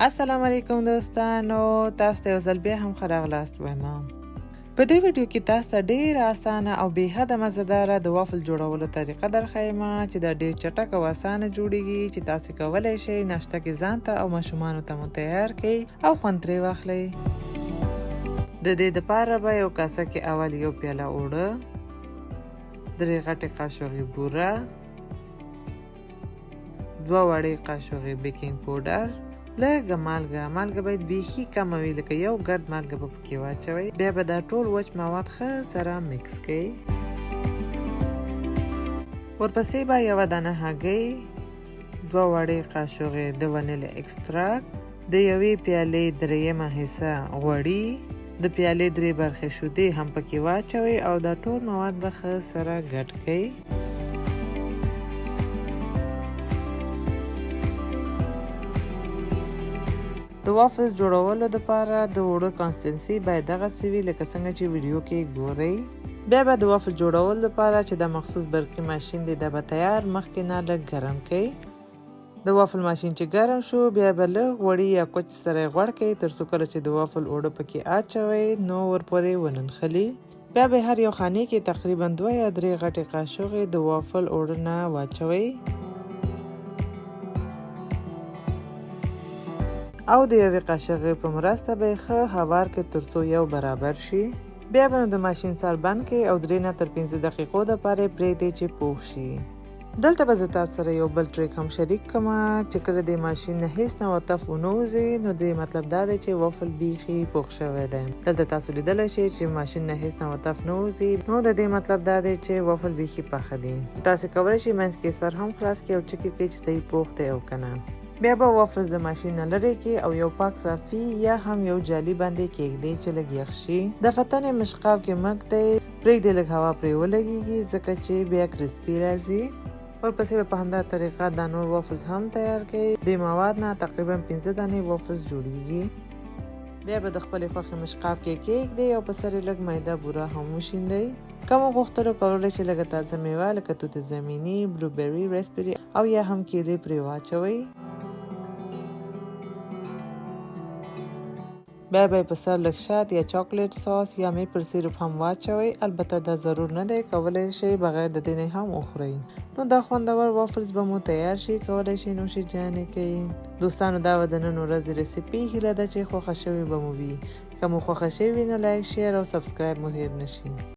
السلام علیکم دوستانو، تاسو ته یو ځل بیا هم ښه راغلاست وایم. په دې ویډیو کې تاسو ته ډیره اسانه او بې حده مزیداره د وافل جوړولو طریقه درښیم چې دا ډیر چټک او اسانه جوړیږي، چې تاسو کولی شئ ناشته کې ځان ته او ماشومانو ته مو تیار کړئ او خوند ترې واخلئ. د دې دپاره به یو کاسه کې اول یو پیاله اوړه، درې غټې قاشوغې بوره، دوه وړې قاشوغې بیکینګ پوډر، لږه مالګه، مالګه باید بیخي کمه وي، لکه یو ګرد مالګه به پکې واچوئ. بیا به دا ټول وچ مواد ښه سره مکس کړئ. ورپسې به یوه دانه هګۍ، دوه وړې قاشوغې د ونیل اکستراکټ، د یوې پیالې دریمه حصه غوړي، د پیالې درې برخې شودې هم پکې واچوئ او دا ټول مواد به ښه سره ګډ کړئ. د وافلز جوړولو دپاره د اوړو consistency باید دغسې وي لکه څنګه چې ویډیو کې ګورئ. بیا به د وافل جوړولو لپاره چې دا مخصوص برقي ماشین دی، دا به تیار مخکې نه لږ ګرم کړئ. د وافل ماشین چې ګرم شو، بیا به لږ غوړي یا کوچ سره یې غوړ کړئ، تر څو کله چې د وافل اوړه پکې اچوئ نو ورپورې وننښلي. بیا به هر یو خانې کې تقریبا دوه یا درې غټې قاشوغې د وافل اوړه نه واچوئ او د یوې قاشغې په مرسته به یې ښه هوار کړئ تر څو یو برابر شي. بیا به نو د ماشین سر بند کړئ او 3 نه تر 5 دقیقو دپاره یې پرېږدئ چې پوخ شي. دلته به زه تاسو سره یو بل trick هم شریک کړم چې کله د ماشین نه هیڅ نوع تف ونه وځي، نو د مطلب دا دی چې وافل بیخي پوخ شوی دی. دلته تاسو لیدلی شئ چې ماشین نه هیڅ نوع تف نه وځي، نو د دې مطلب دا دی چې وافل بیخي پاخه دي. تاسو کولی شئ منځ کې سر هم خلاص کړئ او چک یې کړئ چې صحیح پوخ دی او که نه. بیا به وافلز د ماشین نه لرې کړئ او یو پاک صافي یا هم یو جالي باندې کېږدئ چې لږ یخ شي. دفعتاً یې مشقاب کې مه ږدئ، پرېږدئ لږ هوا پرې ولګېږي، ځکه چې بیا crispy راځي. ورپسې به په همدا طریقه دا نور وافلز هم تیار کړئ. دې مواد نه تقریبا 5 دانې وافلز جوړیږي. بیا به د خپلې خوښې مشقاب کې کېږدئ او په سر یې لږ میده بوره هم وشیندئ. که مو غوښتلو، کولی شئ لږه تازه میوه لکه توت زمیني، blueberry، raspberry او یا هم کیلې پرې واچوئ. بیا به یې په سر لږ شات یا chocolate sauce یا maple syrup هم واچوئ. البته دا ضرور نه دی، کولی شئ بغیر د دې نه هم وخورئ. نو دا خوندور وافلز به مو تیار شي، کولی شئ نوش جان یې کړئ. دوستانو، دا وه د نن ورځې recipe. هیله ده چې خوښه شوې به مو وي. که مو خوښه شوې وي نو like، share او subscribe مو هیر نشي.